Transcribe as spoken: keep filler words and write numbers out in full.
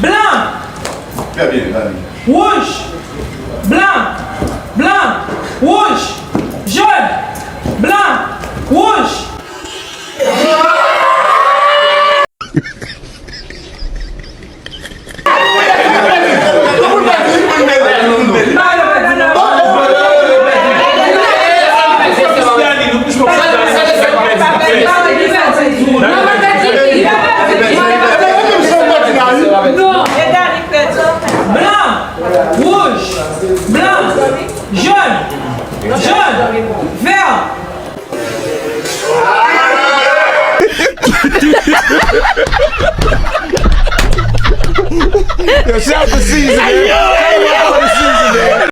Blan. Très bien, Dani. Wouj. Blan. Blan. Wouj. Jòn. Blan. Wouj. Blan, wouj, blan, jòn, jòn, vè. Yo, shout out to Caesar, man.